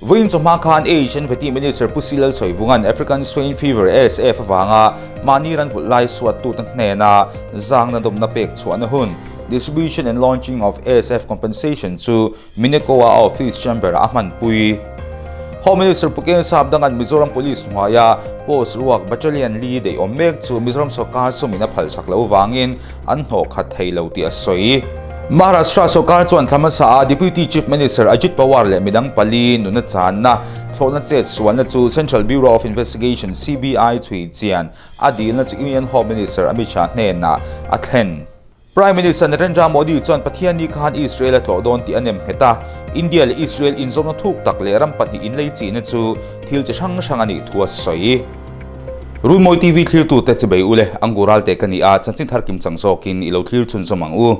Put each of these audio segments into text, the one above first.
Vawiin chawhma khan HNVT Minister Pu Si Lalsawivunga'n African Swine Fever, ASF, avanga mahni ran vulh lai suattute hnena zangna dawmna pek chhuahna hun, Distribution and Launching of ASF Compensation, chu Mineco-a office chamber-ah a hmanpui. Home Minister Pu Ken Sapdanga'n Mizoram Police hnuaia post ruak battalion li daih awm mek chu Mizoram sawrkar sumin a phalsak loh vangin an hnawh khat thei lo tih a sawi. Maharashtra sawrkar chuan thla hmasa a Deputy Chief Minister Ajit Pawar leh midang pali nuna channa thlawhna chet sualna chu Central Bureau of Investigation, CBI, chhui chian a dilna chu Union Home Minister Amit Shah hnenah a thlen. Prime Minister Narendra Modi chuan Pathianni khan Israel a tlawh dawn tih a nem nghet a, India leh Israel inzawmna thuk tak leh ram pahnih inlei chihna chu thil chi hrang hrang a nih thu a sawi. Runmawi TV thlirtute chibei ule, Angural te ka ni a, chanchin thar kim chang zawkin i lo thlir chhunzawm ang u.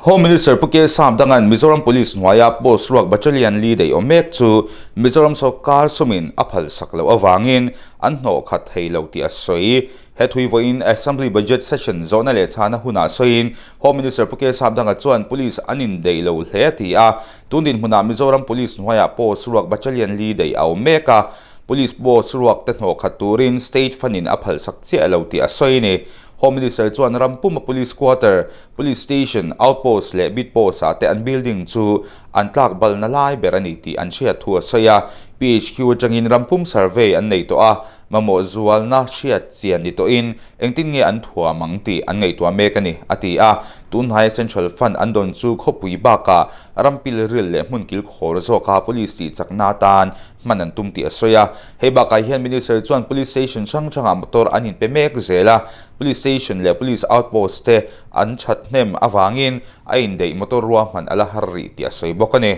Home Minister Pu K Samdanga'n Mizoram Police hnuaia post ruak battalion li daih awm mek chu Mizoram sawrkar sumin a phalsak loh avangin an hnawh khat thei lo tih a sawi. He thui vawiin Assembly Budget Session zawhna leh chhana hunah sawiin Home Minister Pu K Samdanga chuan Police an indaih lo hle a ti a, tun dinhmunah Mizoram Police hnuaia post ruak battalion li daih a awm mek a, Police post ruak te hnawh khat turin State Fund in a phalsak chiah lo tih a sawi a ni. Home Minister chuan ram puma Police Quarter, Police Station, Outpost leh Beat Post ah te an building chu an tlak balna lai ber a ni tih an hriat thu a sawi a. PHQ atangin ram pum survey an nei tawh a, mamawh zualna hriat chian ni tawhin engtin nge an thuam ang tih an ngaihtuah mek a ni, a ti a. Tunhnaia Central Fund an dawn chu khawpui bakah ram pilril leh hmun kilkhawr zawka Police tih chakna atan hman an tum tih a sawi a. Hei bakah hian Minister chuan Police Station hrang hrangah motor an inpe mek zel a, Police Station leh Police Outpost te an that hnem avangin a indaih motor ruahman a la har rih tih a sawi bawk a ni.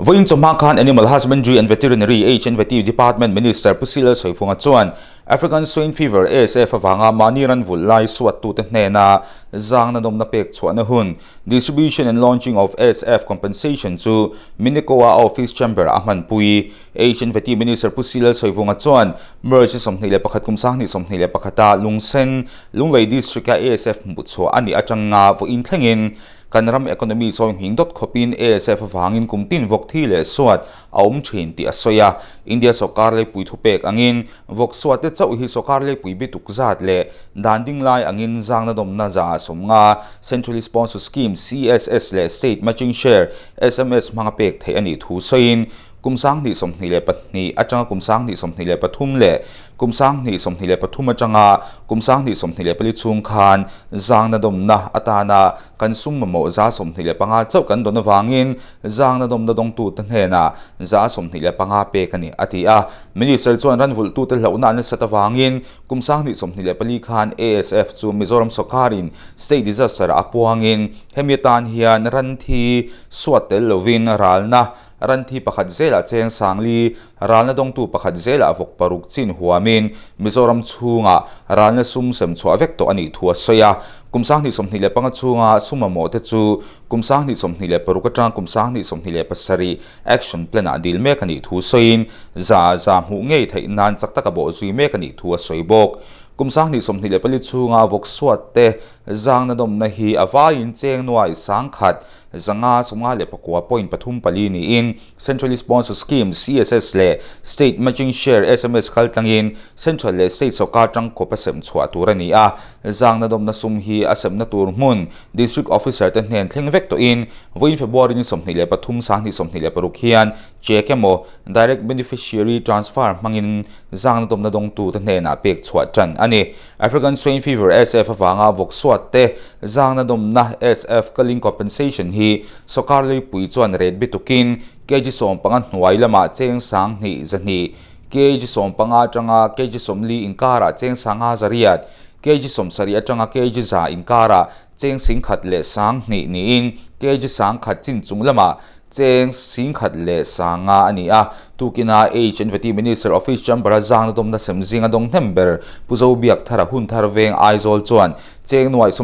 Vawiin chawhma khan Animal Husbandry and Veterinary, HNVT, Department Minister Pu Silal Sawifunga chuan African Swine Fever, ASF, avanga mahni ran vulh lai suattute hnena zangna nawmna pek chhuahna hun Distribution and launching of SF compensation chu Minikoa Office Chamber a hmanpui. HNVT Minister Pu Silal Sawivunga chuan March 21 kum 2021 a Lungsen, Lunglei District a ASF hmuhchhuah a nih atanga vawiin thlengin kan ram economy sawi nghing dawt khawpin ASF avangin kum tin vawk thi leh suat a awm thin tih a sawi a. India sawrkar leipui thupek angin Vawk suate chauh hi sawrkar leipui bituk zat leh dan ding lai angin zangna dawmna 150, Centrally Sponsored Scheme, CSS, leh State Matching Share, sms, hmanga pek theih a nih thu sawiin kum 2022 atanga kum 2023 leh kum 2023 atanga kum 2024 chhung khan zangna dawmna atana kan sum mamawh 25% chauh kan dawn avangin zangna dawmna dawngtute hnenah 25% pek a ni, a ti a. Minister chuan ran vulhtute hlauhna an sat avangin kum 2024 khan ASF chu Mizoram sawrkarin state disaster a puangin hemi atan hian ran thi suat tel lovin ralna ran thi pakhat zelah cheng sangli ralna dawngtu pakhat zelah vawk paruk chin huamin Mizoram chhungah ralna sum sem chhuah vek tawh a nih thu a sawi a. Kum 2025 chhunga sum mamawhte chu kum 2026 atang kum 2027 Action Plan-ah dil mek a nih thu sawiin za hmuh ngei theih nan chak taka bawh zui mek a nih thu a sawi bawk. Kum 2024 chhunga vawk suat te zangna nawmna hi a vaiin cheng nuai 1000 554 point pathum pali niin Centrally Sponsored Scheme, CSS, leh State Matching Share, sms, kal tlangin Central leh State sawrkar tangkawp a sem chhuah tur a ni a. Zangna nawmna sum hi a semna tur hmun District Officer te hnen thleng vek tawhin vawiin February ni 23 2026 hian cheque emaw Direct Beneficiary Transfer hmangin zangna dawmna dawngtu te hnenah pek chhuah tan a ni. African Swine Fever, SF, avanga vawk suat te zangna dawmna, SF, Culling Compensation hi sawrkar leipui chuan ret bitukin kg 15 hnuai lamah cheng 2,200, kg 15 atanga kg 40 inkarah cheng 5,800, kg 70 atanga kg 100 inkarah cheng 1,002 niin kg 1,000 chin chung lamah cheng 1,500 a ni a. Tukina HNVT Minister Office Chamber a zangna dawmna sem zinga dawng hnem ber Pu Zobiak Thara hun thar veng Aizawl chuan cheng 36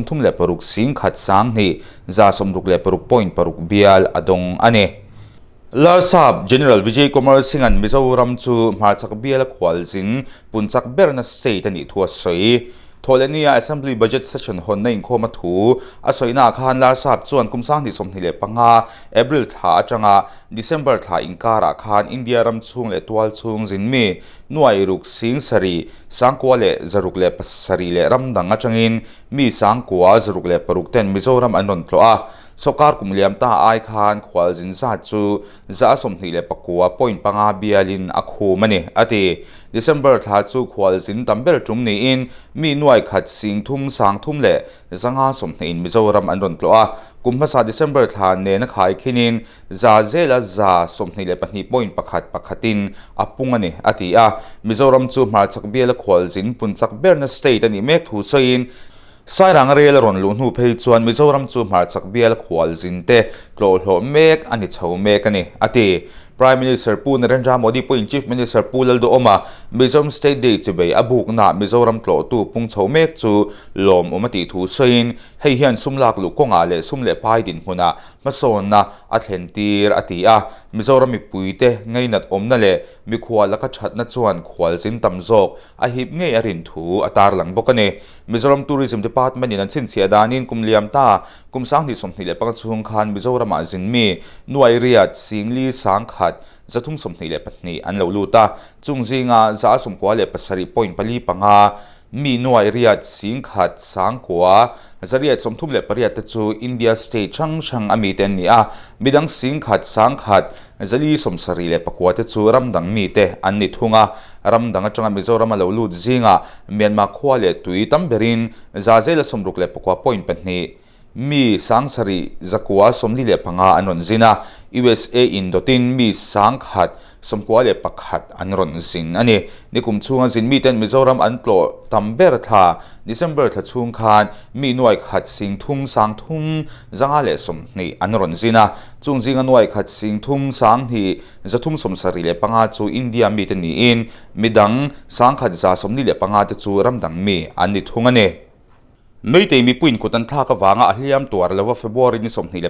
1,002 166 point paruk bial a dawng a ni. Larsap General Vijay Kumar Singh-a'n Mizoram chu hmarchhak biala khualzin punchak berna state a nih thu a sawi. Thawhlehnia Assembly Budget Session hawnna inkhawm a thu a sawinaah khan Larsap chuan kum 2025 April thla atanga December thla inkarah khan India ram chhung leh tual chhung zin mi nuai ruk sing sarih sangkua leh 607 leh ram dang atangin mi sangkua 606 ten Mizoram an rawn tlawh a. Sawrkar kum liam ta ai khan khualzin zat chu 129.5 bialin a khum a ni, a ti. December thla chu khualzin tam ber tum niin mi nuai khat sing thum sang thum leh zanga sawmhnihin Mizoram an rawn tlawh a. Kum hmasa December thla nena khai khinin za zela 22.1 pakhatin a pung a ni, a ti a. Mizoram chu hmarchhak biala khualzin pun chak berna state a nih mek thu sawiin, Sairang rel a rawn luh hnu phei chuan Mizoram chu hmarchhak bial khualzin te tlawhhlawh mek a ni chho mek a ni, a ti. Prime Minister Pu Narendra Modi pawhin Chief Minister Pu Lalduhawma Mizoram State Day chibei a buknaah Mizoram tlawhtu pung chho mek chu lawmawm a tih thu sawiin hei hian sum lak luh kawngah leh sum leh pai dinhmunah hmasawnna a thlen tir a ti a. Mizoram mipuite ngainat awmna leh mikhual laka thatna chuan khualzin tam zawk a hip ngei a rin thu a tarlang bawk a ni. Mizoram Tourism Department in an chhinchhiah danin kum liam ta kum 2025 chhung khan Mizoramah zin mi nuai riat singli sangkhat 322 an lo lut a, chung zinga 97.45 mi nuai riat singkhat sangkua 838 te chu India state hrang hrang a mite an ni a, midang singkhat sangkhat 479 te chu ram dang mite an ni thung a. Ram dang atanga Mizoram a lo lut zingah Myanmar khua leh tui tam berin 69.2 mi sangsarih zakua 45 an rawn zin a, USA in dawtin mi sangkhat 91 an rawn zin a ni. Nikum chhunga zin miten Mizoram an tlawh tam ber thla December thla chhung khan mi nuai khat sing thum sang thum zanga leh 20 an rawn zin a, chung zinga nuai khat sing thum sang hnih 375 chu India mite niin midang sangkhat 145 te chu ram dang mi an ni thung a ni. Meitei mipuiin kut an thlak avanga a hliam tuar lova February ni 21,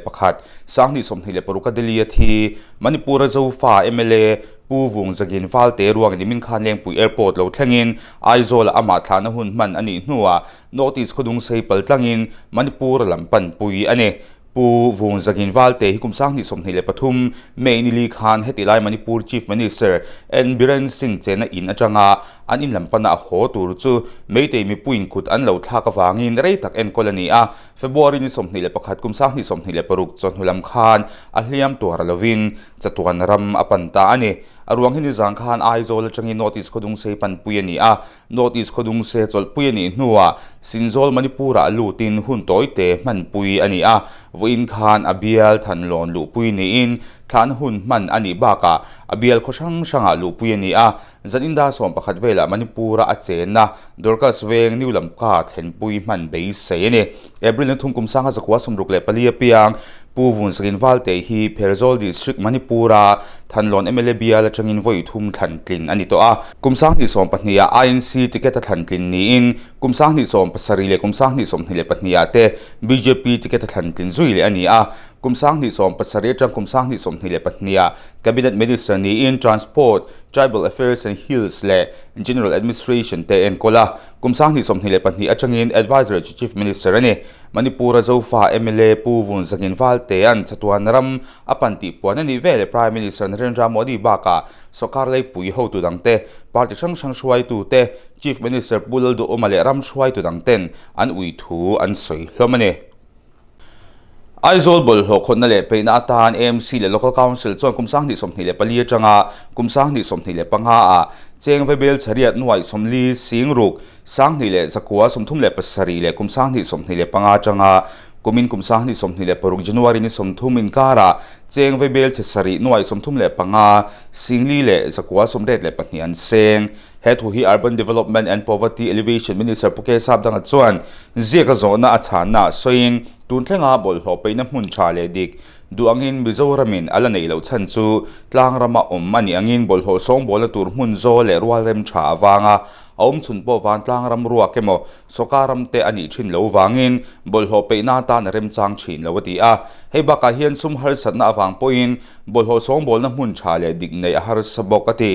2026 a Delhi a thi Manipur-a Zofa mla Pu Vung Zagin Valte ruangin nimin khan Lengpui Airport lo thlengin Aizawl-ah amah thlahna hun hman a nih hnuah North East khawdung sei pal tlangin Manipur lam panpui a ni. Pu Vung Zagin Valte hi kum 2023 May ni li khan heti lai Manipur Chief Minister N Biren Singh chena in atanga an in lam pana a haw tur chu Meitei mipuiin kut an lo thlak avangin rei tak enkawl a ni a. February ni 21 kum 2026 chawhnu lam khan a hliam tuar lovin chatuan ram a pan ta a ni. A ruang hi nizang khan Aizawl atangin North East khawdung sei panpui a ni a. North East khawdung se chawlhpui a nih hnuah Sinzawl Manipur-ah lutin hun tawite hmanpui a ni a, vawiin khan a bial thanlawn luhpui niin thlan hun hman a nih bakah a bial khaw hrang hrangah luhpui a ni a, zaninda 11 velah Manipur-a a chenna Dorcas veng New Lamka thlenpui hman beisei a ni. April ni thum kum 1964 a piang Pu Vunsakin Valte hi Pherzawl District Manipur-a Thanlawn mla bial atangin vawi thum thlan tlin a ni tawh a. Kum 2012 ah INC ticket a thlan tlin niin kum 2017 leh kum 2022 ah te bjp ticket a thlan tlin zui leh a ni a. Kum 2017 atang kum 2022 ah Cabinet Minister niin Transport, Tribal Affairs and Hills leh General Administration te enkawl a. Kum 2022 atangin Adviser to Chief Minister a ni. Manipur-a Zofa mla Pu Vunzagin Valtea'n chatuan ram a pan tih puan a nih veleh Prime Minister Narendra Modi bakah sawrkar leipui hotu dangte, party hrang hrang hruaitute, Chief Minister Pu Lalduhawma leh ram hruaitu dangten an ui thu an sawi hlawm a ni. Aizawl bawlhhlawh khawtna leh peihna atan AMC leh Local Council chuan kum 2024 atanga kum 2025 ah cheng vaibel chariat nuaih 40 sing ruk 2137 leh kum 2025 atanga kumin kum 2026 January ni 30 inkarah cheng vaibel chhe sarih nuaih 35 singli leh 982 an seng. He thu hi Urban Development and Poverty Alleviation Minister Pu K Sapdanga chuan ziaka zawhna a chhanna sawiin tun thlenga bawlhhlawh peihna hmun tha leh dik Duh angin Mizoramin a la neih loh chhan chu tlangrama awm a nih angin bawlhhlawh sawngbawlna tur hmun zawl leh rualrem tha avanga a awm chhun pawh vantlang ram ruak emaw sawka ram te a nih thin lo vangin bawlhhlawh peihna atan a remchang thin lo a ti a. Hei bakah hian sum harsatna avang pawhin bawlhhlawh sawngbawlna hmun tha leh dik neih a harsa bawk a ti.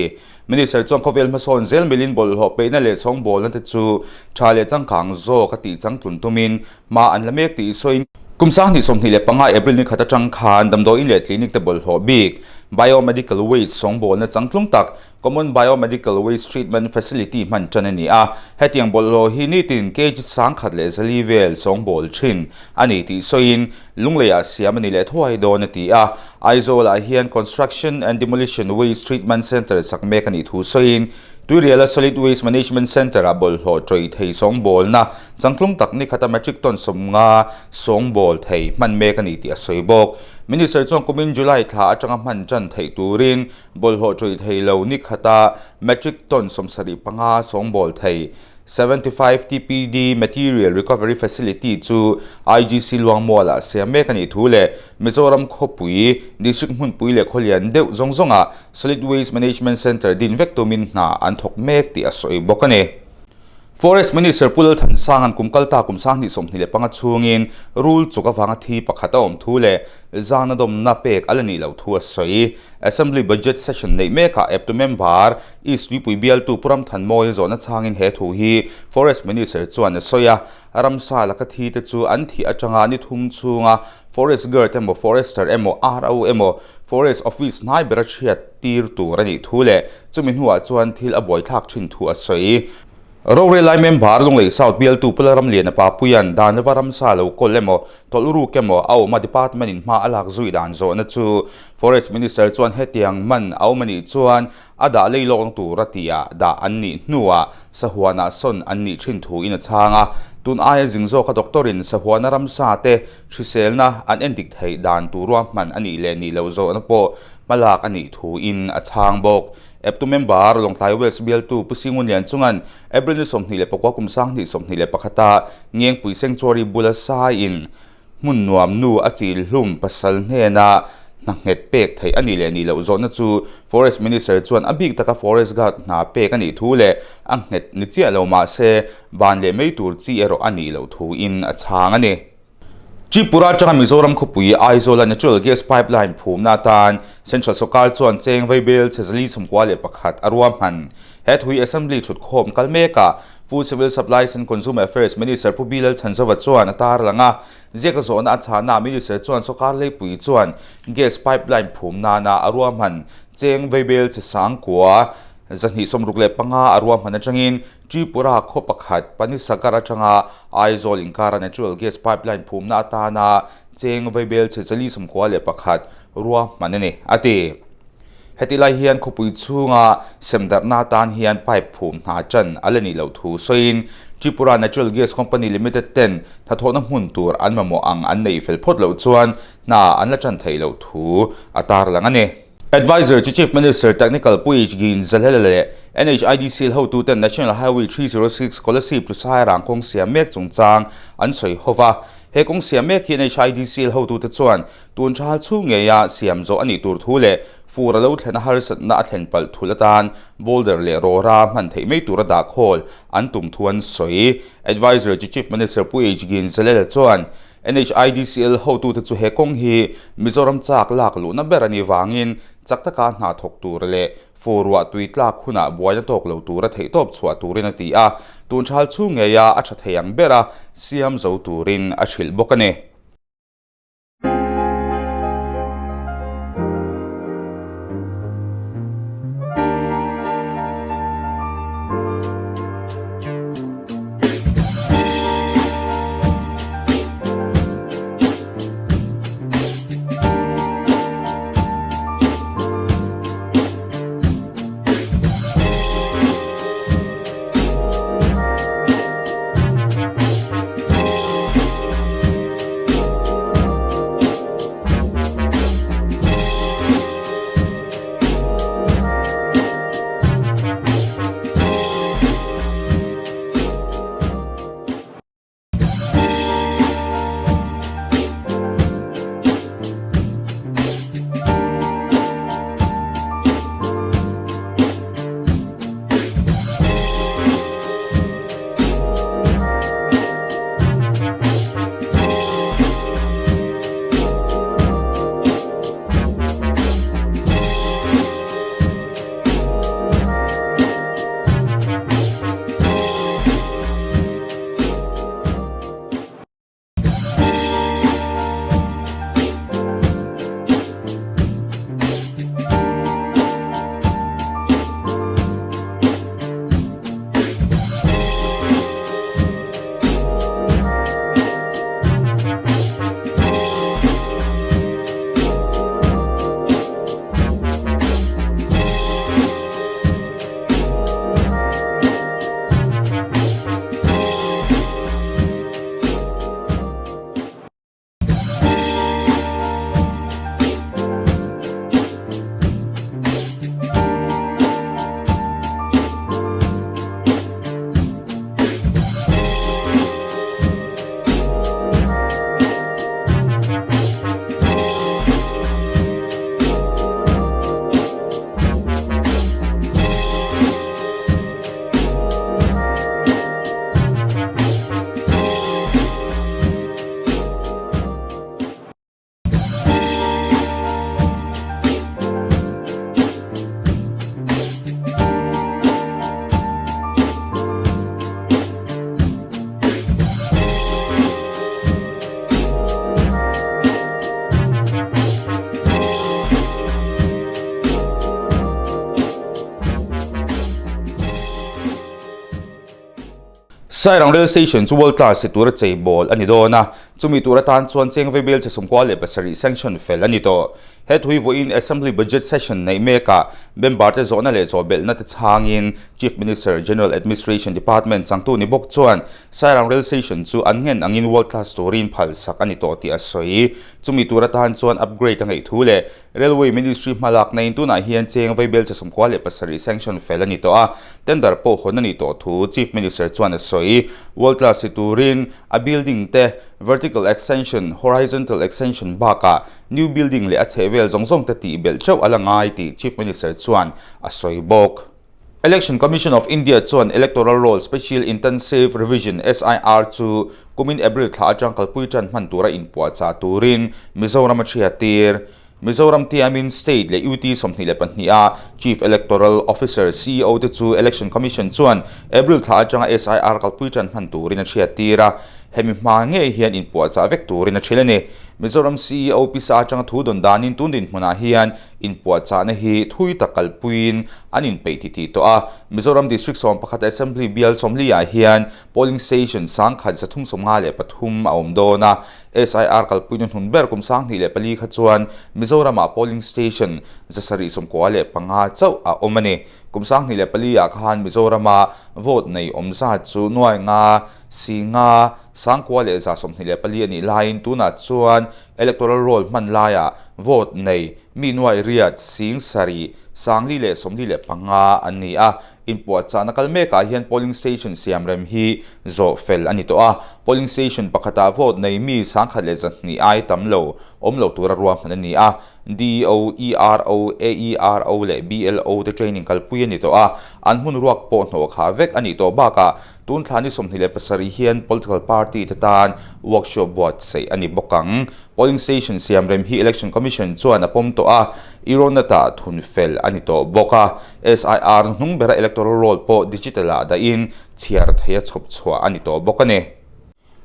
Minister chuan khawvel hmasawn zel milin bawlhhlawh peihna leh sawngbawlna te chu tha leh changkang zawk a tih changtlun tumin hma an la mek tih sawiin, Kum 2025 April ni khat atang khan damdawiin leh clinic te bawlhhlawh bik Biomedical Waste sawngbawlna changtlung tak Common Biomedical Waste Treatment Facility hman tan a ni a. Hetiang bawlhhlawh hi nitin kg 1400 vel sawngbawl thin a ni tih sawiin Lungleiah siam a ni leh thuai dawn a ti a. Aizawlah hian Construction and Demolition Waste Treatment Centre sak mek a nih thu sawiin Tuiriala Solid Waste Management Centre-ah bawlhhlawh tawih thei sawngbawlna changtlung tak ni khata metric ton 50 sawngbawl thei hman mek a ni tih a sawi bawk. Minister chuan kumin July thla atanga hman tan theih turin bawlhhlawh tawih thei lo ni khata metric ton 75 sawngbawl thei 75 TPD Material Recovery Facility chu IGC Luangmualah siam mek a nih thu leh Mizoram khawpui District hmunpui leh khawlian deuh zawng zawngah Solid Waste Management Centre din vek tumin hna an thawk mek tih a sawi bawk a ni. Forest Minister Pu Lalthansanga'n kum kalta kum 2025 chhungin rul chuk avanga thi pakhat a awm thu leh zana dawmna pek a la nih loh thu a sawi. Assembly Budget Session neih mekah eptu member East Tuipui bialtu Pu Ramthanmawia zawhna chhangin he thu hi Forest Minister chuan a sawi a. Ramsa laka thi te chu an thih atanga ni thum chhunga Forest Guard emaw Forester emaw RO emaw Forest Office hnai bera chhiat tir tur a nih thu leh chumi hnuah chuan thil a buaithlak thin thu a sawi. Rorel lai member Lunglei South bialtu Pu Lalramliana Papuia'n dan lova ramsa lo kawl emaw tawlh ruk emaw a awm a department in hma a lak zui dan zawhna chu Forest Minister chuan hetiang man a awm a nih chuan a dah lei lawkna tura tihah dah an nih hnuah sahuanah sawn an nih thin thuin a chhang a. Tun aia zing zawka doctor-in sahuana ramsa te hriselna an endik theih dan tur ruahman a nih leh nih loh zawhna pawh hmalak a nih thuin a chhang bawk. Eptu member Lawngtlai West bialtu Pu Singun Lian chungan April ni 29 kum 2021-a Ngengpui Sanctuary bula saiin Hmun nuam nu a chil hlum pasal hnena hna nghet pek theih a nih leh nih loh zawhna chu Forest Minister chuan a bik taka Forest Guard hna pek a nih thu leh a nghet ni chiah lo mah se ban leh mai tur chi erawh a nih loh thuin a chhang a ni. Tripura atanga Mizoram khawpui Aizawla Natural Gas Pipeline phumna atan Central Sawrkar chuan cheng vaibel chhe 491 a ruahman. He thui Assembly thutkhawm kal mekah Food Civil Supplies and Consumer Affairs Minister Pu Bilal Chhanzova chuan a tarlang a, ziak zawhna a chhahna Minister chuan sawrkar leipui chuan gas pipeline phum nana a ruahman cheng vaibel chhe 265 a ruahman atangin Tripura khaw pakhat Panisagar atanga Aizawl inkara natural gas pipeline phumna atana cheng vaibel chhe 491 ruahman a ni, a ti. Heti lai hian khawpui chhunga semdarhna atan hian pipe phum hna tan a la nih loh thu sawiin Tripura Natural Gas Company Limited ten hnathawhna hmun tur an mamawh ang an neih fel phawt loh chuan hna an la tan theih loh thu a tarlang a ni. Adviser chu Chief Minister Technical Pu H Gin Zalhela leh NHIDCL hotuten National Highway 306 Kolasib to Sairang kawng siam mek chungchang an sawi ho va. He kawng siam mek hi NHIDCL hotute chuan Tun thal chhung ngeia siam zawh a nih tur thu leh fur a lo thlen a harsatna a thlen palh thul atan boulder leh rawra hman theih mai tura dah khawl an tum thu an sawi. Adviser chu Chief Minister Pu H Ginzalel chuan NHIDCL hotute chu he kawng hi Mizoram chak lak luhna ber a nih vangin chak taka hna thawk tur leh fur ruah tui tlak hunah buaina tawk lo tura theihtawp chhuah turin a ti a, tun thal chhung ngeia a tha thei ang bera siam zo turin a hrilh bawk a ni. Sairang Rail Station chu World Class si tura cheibawl a ni dawn a, chumi tur atan chuan cheng vaibel che 97 sanction fel a ni tawh. He thui vawiin Assembly Budget Session neih mekah member te zawhna leh zawhbelhna te chhangin Chief Minister, General Administration Department changtu ni bawk chuan Sairang Rail Station chu an ngen angin World Class turin phalsak a ni tawh tih a sawi. Chumi tur atan chuan upgrade a ngaih thu leh Railway Ministry hmalakna in tunah hian cheng vaibel che 97 sanction fel a ni tawh a, tender pawh hawn a nih tawh thu Chief Minister chuan a sawi. World class si turin a building te vertical extension, horizontal extension bakah new building leh a chhehvel zawng zawng te tih belh theuh a la ngai tih Chief Minister chuan a sawi bawk. Election Commission of India chuan Electoral Roll Special Intensive Revision, SIR, chu kumin April thla atang kalpui tan hman tura inpuahchah turin Mizoram a hriattir. Mizoram tiamin State leh UT 22 a Chief Electoral Officer, CEO, te chu Election Commission chuan April thla atanga SIR kalpui tan hman turin a hriattir a, hemi hma ngei hian inpuahchah vek turin a hrilh a ni. Mizoram CEO pisa atanga thu dawn danin tun dinhmunah hian Inpuahchahna hi thui tak kalpuiin an inpeih titih tawh a. Mizoram District 11 Assembly bial 40 ah hian Polling Station 1353 a awm dawn a. SIR kalpuina hnun ber kum 2004 kha chuan Mizoramah Polling Station 795 chauh a awm a ni. Kum 2004 ah khan Mizorama vote nei awm zat chu nuai nga, si nga, 9124 a nih laiin tunah chuan Electoral Roll hman laiah vote nei mi nuai riat sing sarih, 445 an ni a. Inpuahchahna kal mekah hian polling station siamrem hi zawh fel a ni tawh a. Polling station pakhatah vote nei mi 102 ai tam lo awm lo tura ruahman a ni a. DO, ERO, AERO leh BLO te training kalpui a ni tawh a. An hmun ruak pawh hnawh khah vek a nih tawh bakah Tun thla ni 27 hian political party te tan workshop buatsaih a ni bawk ang. Polling station siamrem hi Election Commission chuan a pawm tawh a, Ironat-ah thun fel a ni tawh bawk a. SIR hnung bera electoral roll pawh digital-ah dahin chhiar theia chhawp chhuah a ni tawh bawk a ni.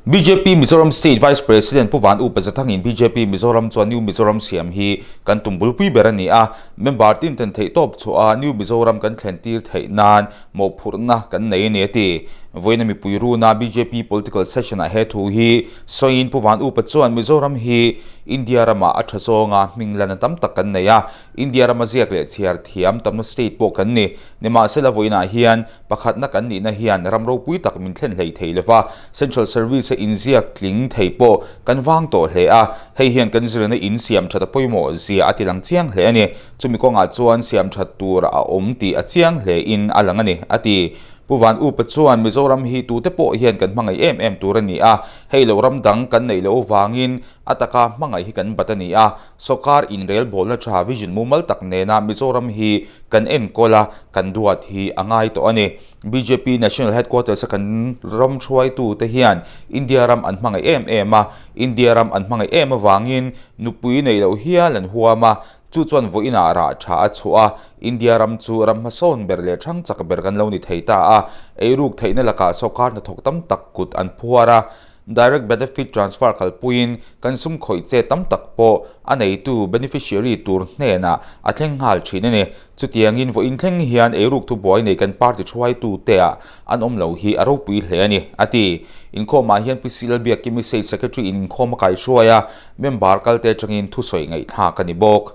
Bjp Mizoram State Vice President Pu Van Upa Zathangin bjp Mizoram chuan New Mizoram siam hi kan tum bulpui ber a ni a, member tin ten theih tawp chhuah a New Mizoram kan thlen tir theih nan mawhphurhna kan nei a ni a ti. Vawiina mipui runa bjp Political Session ah he thu hi sawiin Pu Van Upa chuan Mizoram hi India ramah a tha zawnga hming lana tam tak kan nei a, India rama ziak leh chhiar thiam tamna state pawh kan ni. Nimahsela vawiinah hian Pakhatna kan nihna hian ram ropui tak min thlen hlei thei lova, Central Service a inziak tling thei pawh kan vang tawh hle a, hei hian kan zirna in siam that a pawimawh zia a tilang chiang hle a ni. Chumi kawngah chuan siam that tur a awm tih a chiang hle in a lang a ni, a ti. Pu Van Upa chuan Mizoram hi tute pawh hian kan hmangaih em em tur a ni a, hei lo ram dang kan neih loh avangin a taka hmangaih hi kan bat a ni a, Sawrkar inrelbawlna tha vision mumal tak nena Mizoram hi kan enkawl a, kan duat hi a ngai tawh a ni. Bjp National Headquarters a kan ram hruaitute hian India ram an hmangaih em em a, India ram an hmangaih em avangin nupui neih loh hial an huam a, chu chuan vawiinah rah tha a chhuah a, India ram chu ram hmasawn ber leh thang chak ber kan lo ni thei ta a, eiruk theihna lakah sawrkar hnathawk tam tak kut an phuar a. Direct Benefit Transfer kalpuiin kan sum khawih che tam tak pawh a neitu, beneficiary, tur hnenah a thleng nghal thin a ni. Chutiangin vawiin thleng hian eiruk thubuai nei kan party hruaitute-ah an awm lo hi a ropui hle a ni, a ti. Inkhawmah hian PC Lalbiakkimi State Secretary in inkhawm a kaihruai a, member kalte atangin thusawi ngaihthlak a ni bawk.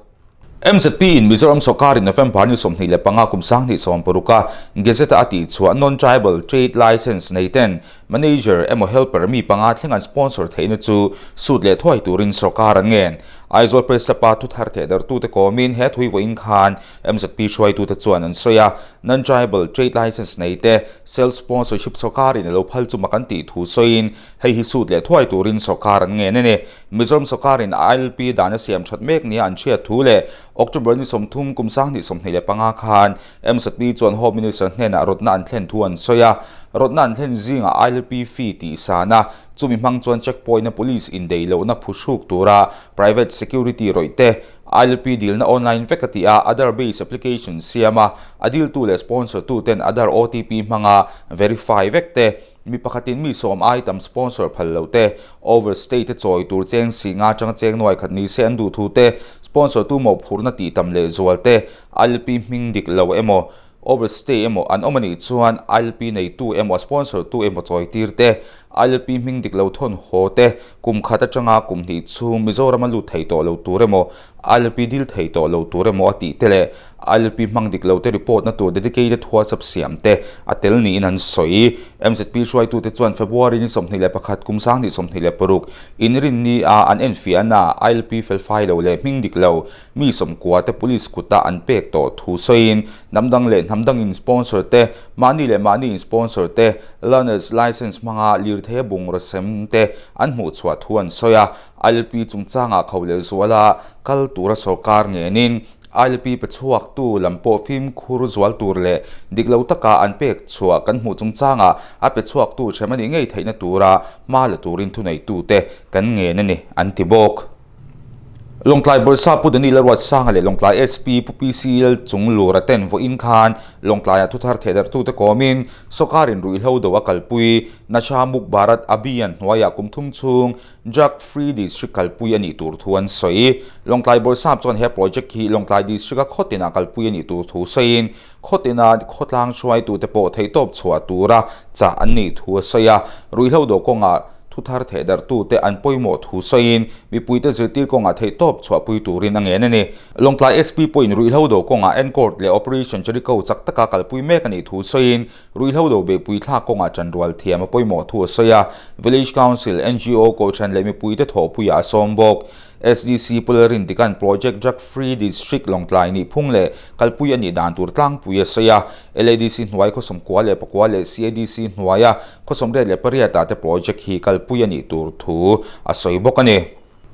MZP in Mizoram sawrkarin November ni 25 kum 2016 a Gazette a tihchhuah Non-Tribal Trade Licence nei ten Manager emaw Helper mi panga thleng an sponsor theihna chu sut leh thuai turin sawrkar an ngen. Aizawl Press Club a thuthar thehdarhtute kawmin he thui vawiin khan MZP hruaitute chuan an sawi a, Non-Tribal Trade Licence nei te self-sponsorship sawrkarin a lo phal chu mak an tih thu sawiin hei hi sut leh thuai turin sawrkar an ngen a ni. Mizoram sawrkarin ILP dan a siam that mek nia an hriat thu leh October ni 30 kum 2025 khan MZP chuan Home Minister hnenah rawtna an thlen thu an sawi a. Rawtna an thlen zingah ILP fee tih san a, chumi hmang chuan check point-a police indeih lohna phuhruk tura private security rawih te, ILP dilna online vek a ti a, Aadhaar based application siam a, a diltu leh sponsor tu ten Aadhaar OTP hmanga verify vek te, Mi pakhatin mi sawm ai tam sponsor phal lo te, over stay te chawi tur cheng si nga atanga cheng nuai khat ni se an duh thu te, sponsor tu mawhphurhna tih tam leh zual te, ILP hming dik lo emaw, Overstay emaw an awm a nih chuan ILP neitu emaw sponsor tu emaw chawitir te, ILP hming dik lo thawn haw te, kum khat atanga kum hnih chhung Mizoram a lut thei tawh lo tur emaw, ILP dil thei tawh lo tur emaw a tih te leh ILP hmang dik lo te report na tur dedicated WhatsApp siam te a tel niin an sawi. MZP hruaitute chuan February ni 21 kum 2026 inrinni a an enfiahna ILP felfai lo leh hming dik lo Mi sawmkua te police kuta an pek tawh thu sawiin hnam dang leh hnam dangin sponsor te, mahni leh mahni in sponsor te, learners licence hmanga lirthei bungraw sem te an hmuh chhuah thu an sawi a. ILP chungchangah kho leh zuala kal tura sorkar ngenin ILP pe chhuaktu lam pawh fimkhur zual tur leh dik lo taka an pek chhuah kan hmuh chungchangah a pe chhuaktu hrem a nih ngei theihna tura hma la turin thuneitute kan ngen a ni, an ti bawk. Lawngtlai Bawlhsa Pu Daniel Ruatsanga leh Lawngtlai SP Pu PC Lalchunglura ten vawiin khan Lawngtlaiah thuthar thehdarhtute kawmin sawrkarin ruihhlo do a kalpui Nasha Muk Bharat Abhiyan hnuaiah kum thum chhung Drug Free District kalpui a nih tur thu an sawi. Lawngtlai Bawlhsap chuan he project hi Lawngtlai District-a khaw tinah kalpui a nih tur thu sawiin khaw tina khawtlang hruaitute pawh theihtawp chhuah tura chah an nih thu a sawi a. Ruihhlo do kawngah Thuthar thehdarhtute an pawimawh thu sawiin mipuite zirtir kawngah theihtawp chhuahpui turin a ngen a ni. Lawngtlai SP pawhin ruihhlo do kawngah Encourt leh Operation Jericho chak taka kalpui mek a nih thu sawiin ruihhlo do beihpui thlak kawngah ṭanrual thiam a pawimawh thu a sawi a. Village Council, NGO, Kohhran leh mipuite thawhpuiah a sawm bawk. SDC Pullerin Dikan Project Drug Free District Lawngtlai nih phung leh kalpui a nih dan tur tlangpui a sawi a. LADC hnuai khawsawmkua leh pakua leh CADC hnuaia 28 ah te project hi kalpui a nih tur thu a sawi bawk a ni.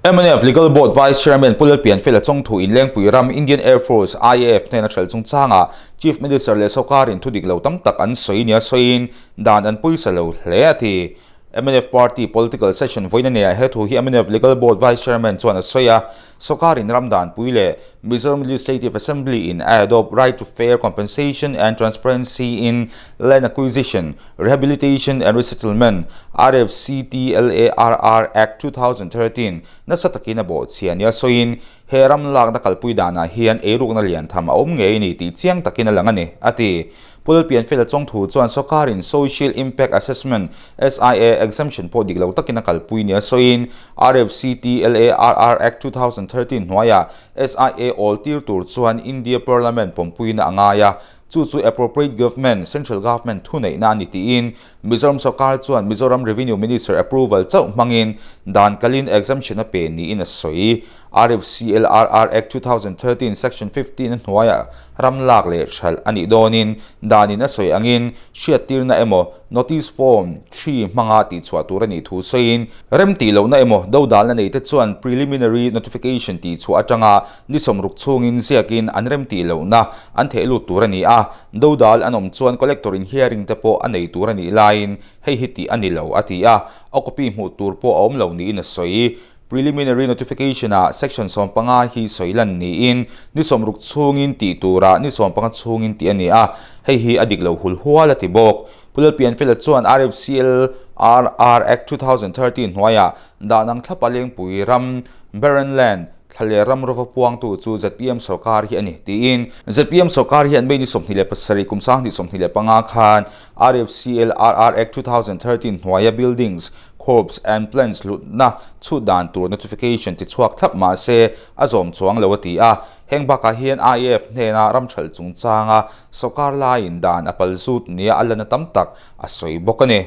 Mnf Legal Board Vice Chairman Pu Lalpianfela Chawngthu in Lengpui ram Indian Air Force, IAF, hnena hralh chungchangah Chief Minister leh sawrkarin thu dik lo tam tak an sawi nia sawiin dan an pawisa lo hle a ti. Mnf Party Political Session vawiin a nei ah he thu hi mnf Legal Board Vice Chairman chuan a sawi a, sawrkarin ram danpui leh Mizoram Legislative Assembly in a adopt Right to Fair Compensation and Transparency in Land Acquisition, Rehabilitation and Resettlement, RFCTLARR, Act 2013 nasa takin a bawhchhia nia sawiin he ram lakna kalpui danah hian eirukna lian tham a awm ngei ni tih chiang takin a lang a ni, a ti. Pu Lalpianfela Chawngthu chuan sawrkarin Social Impact Assessment, SIA, exemption pawh dik lo takin a kalpui nia sawiin RFCTLARR Act 2013 hnuaiah SIA awl tir tur chuan India Parliament pawmpuina a ngai a, chu chu Appropriate Government, Central Government, thuneihna a ni tiin Mizoram sawrkar chuan Mizoram Revenue Minister approval chauh hmangin dan kalin exemption a pe niin a sawi. RFCLRR Act 2013 Section 15 a hnuaiah ram lak leh hralh a nih dawnin danin a sawi angin hriattirna emaw Notice Form 3 hmanga tihchhuah tur a nih thu sawiin rem tih lohna emaw dodalna neite chuan Preliminary Notification tihchhuah atanga ni sawmruk chhungin ziakin an rem tih lohna an theh lut tur a ni a, dodal an awm chuan Collector in hearing te pawh a nei tur a nih laiin hei hi tih a ni lo a ti a, a copy hmuh tur pawh a awm lo niin a sawi. Preliminary Notification-ah Section 15 hi sawi lan niin ni 60 chhungin tih turah ni 15 chhungin tih a ni a, hei hi a dik lo hul hual a ti bawk. Pu Lalpianfela chuan RFCLRR Act 2013 hnuaiah dan ang thlapa Lengpui ram, Barren Land, thla leh ram rova puangtu chu zpm sawrkar hi a ni tiin zpm sawrkar hian May ni 27 kum 2025 khan RFCLRR Act 2013 hnuaia Buildings, Corps and Plans hlutna chhut dan tur notification ti chhuak thlap mah se a zawm chuang lo a ti a. Heng bakah hian IAF hnena ramthalh chungchanga sawrkar laiin dan a pal zut nia a lana tam tak a sawi bawk a ni.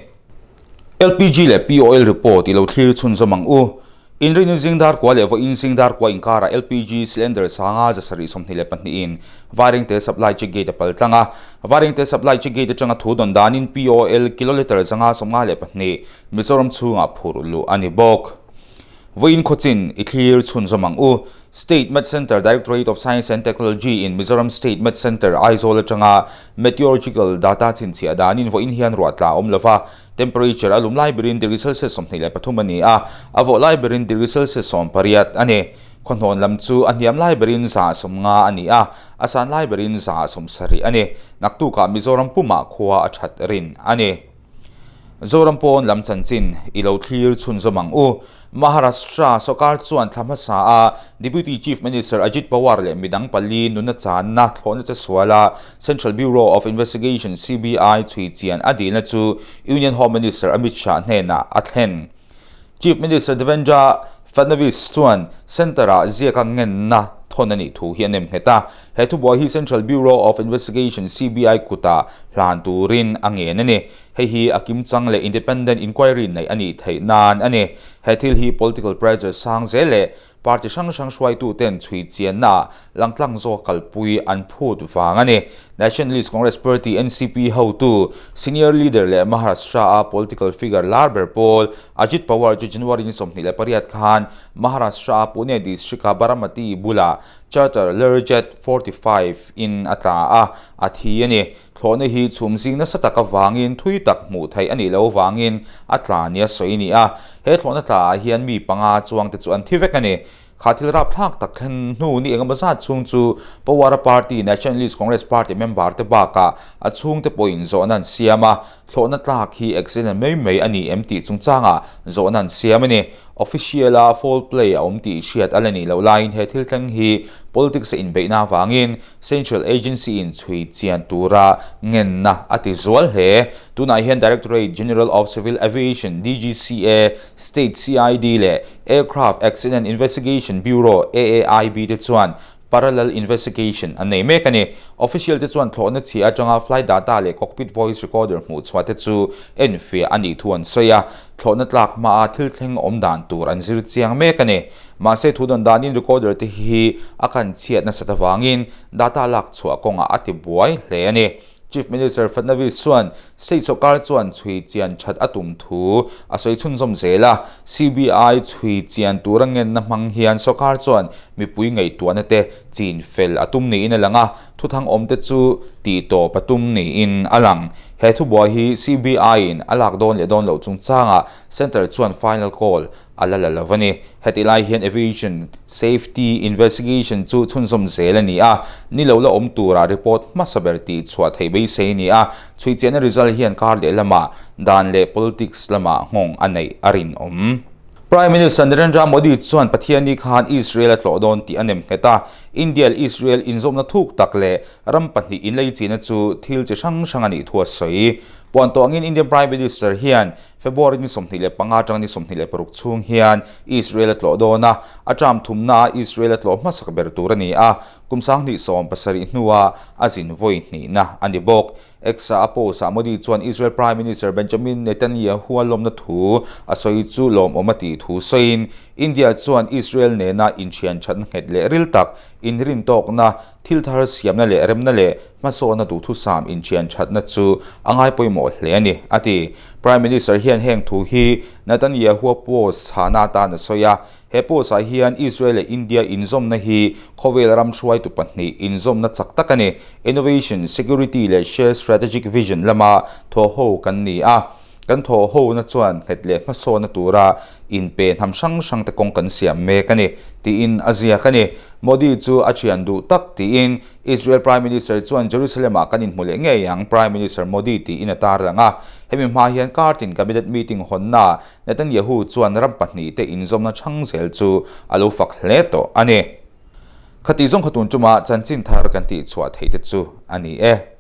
LPG leh POL report i lo thlir chhunzawm ang u. Inrinni zing dar kua leh vawiin zing dar kua inkarah LPG cylinder sanga 722 in Vairengte Supply Check Gate a pal tlang a. Vairengte Supply Check Gate atanga thu dawn danin POL kilolitre 552 Mizoram chhungah phurh luh a ni bawk. Vawiin khawchin i thlir chhunzawm ang u. State Met Centre Directorate of Science and Technology in Mizoram State Met Centre Aizawl atanga Meteorological data chhinchhiah danin vawiin hian ruah tla a awm lova, Temperature a lum lai berin degree Celsius 23 a ni a, a vawh lai berin degree Celsius 18 a ni. Khawhnawn lam chu a hniam lai berin 150 a ni a, a san lai berin 170 a ni. Naktukah Mizoram pumah khua a that rin a ni. Zoram pawn lam chanchin i lo thlir chhunzawm ang u. Maharashtra sawrkar chuan thla hmasa a Deputy Chief Minister Ajit Pawar leh midang pali nunna channa thlawhna che suala Central Bureau of Investigation, CBI, chhui chian a dilna chu Union Home Minister Amit Shah hnenah a thlen. Chief Minister Devendra Fadnavis chuan Centre-ah ziaka ngenna thawn a nih thu hi a nem nghet a. He thubuai hi Central Bureau of Investigation, CBI, kutah hlan turin a ngen a ni. Hei hi a kimchang leh independent inquiry neih a nih theih nan a ni. He thil hi political pressure sang zel leh party hrang hrang hruaituten chhui chiannaah langtlang zawk kalpui an phut vang a ni. Nationalist Congress Party, NCP, hotu, senior leader leh Maharashtra-a political figure lar ber pawl Ajit Pawar chu January ni 28 khan Maharashtra-a Pune district-a Baramati bulah Charter Learjet 45 in a tla a, a thi a ni. Thlawhna hi chhum zing nasa tak avangin thui tak hmuh theih a nih loh avangin a tla nia sawi a ni a. He thlawhna tla ah hian mi panga chuangte chu an thi vek a ni. Kha thil rapthlak tak thlen hnu ni engemaw zat chhung chu Pawara Party, Nationalist Congress Party member te bakah a chhungte pawhin zawhna an siam a. Thlawhna tlak hi accident mai mai a ni em tih chungchangah zawhna an siam a ni. Official-a foul play a awm tih hriat a la nih loh laiin he thil thleng hi politics-a inbeihna avangin Central Agency in chhui chian tura ngenna a ti zual hle. Tunah hian Directorate General of Civil Aviation, DGCA, State CID leh Aircraft Accident Investigation Bureau, AAIB, te chuan parallel investigation an nei mek a ni. Official te chuan thlawhna chhia atanga flight data leh cockpit voice recorder hmuh chhuah te chu enfiah a nih thu an sawi a, thlawhna tlak hmaa thil thleng awm dan tur an zir chiang mek a ni. Mahse, thu dawn danin recorder te hi a kan chhiat nasat avangin data lak chhuah kawngah a ti buai hle a ni. Chief Minister Fadnavis chuan state sawrkar chuan chhui chian that a tum thu a sawi chhunzawm zel a, CBI chhui chian tura ngenna hmang hian sawrkar chuan mipui ngaihtuahna te chin fel a tum niin a lang a, thuthang awm te chu tih tawp a tum niin a lang. He thubuai hi CBI in a lak dawn leh dawn loh chungchangah Centre chuan final call a la la lo a ni. Heti lai hian Aviation Safety Investigation chu chhunzawm zel a ni a, ni lo la awm tura report hmasa ber tih chhuah theih beisei a ni a, chhuichiahna result hian kar leh lamah dan leh politics lamah nghawng a neih a rinawm. Prime Minister Narendra Modi chuan Pathianni khan Israel a tlawh dawn tih a nem nghet a, India leh Israel inzawmna thuk tak leh ram pahnih inleichihna chu thil chi hrang hrang a nih thu a sawi. Puan tawh angin Indian Prime Minister hian February ni 25 atanga ni 26 chhung hian Israel a tlawh dawn a, a term thumnaah Israel a tlawh hmasak ber tur a ni a, kum 2017 hnua a zin vawi hnihna a ni bawk. X-a a post-ah Modi chuan Israel Prime Minister Benjamin Netanyahu a lawmna thu a sawi chu lawmawm a tih thu sawiin, India chuan Israel nena inthian thatna nghet leh ril tak, inrintawkna, thil thar siamna leh remna leh Hmasawnna duhthusam inṭhian ṭhatna chu a ngai pawimawh hle a ni, a ti. Prime Minister hian heng thu hi Netanyahu-a post chhahna atan a sawi a. He post-ah hian Israel leh India inzawmna hi khawvel ram hruaitu pahnih inzawmna chak tak a ni. Innovation, security leh shared strategic vision lama thawhho kan ni a. Kan thawhhona chuan nghet leh hmasawnna tura inpe hnam hrang hrangte kawng kan siam mek a ni, tiin a ziak a ni. Modi chu a thian duh tak tiin Israel Prime Minister chuan Jerusalem-ah kan inhmu leh ngei ang, Prime Minister Modi tiin a tarlang a. Hemi hma hian kartin Cabinet meeting hawnnaah Netanyahu chuan ram pahnihte inzawmna chhang zel chu a lo fak hle tawh a ni. Khati zawng khatun tuma chanchin thar kan tihchhuah theih te chu a ni e.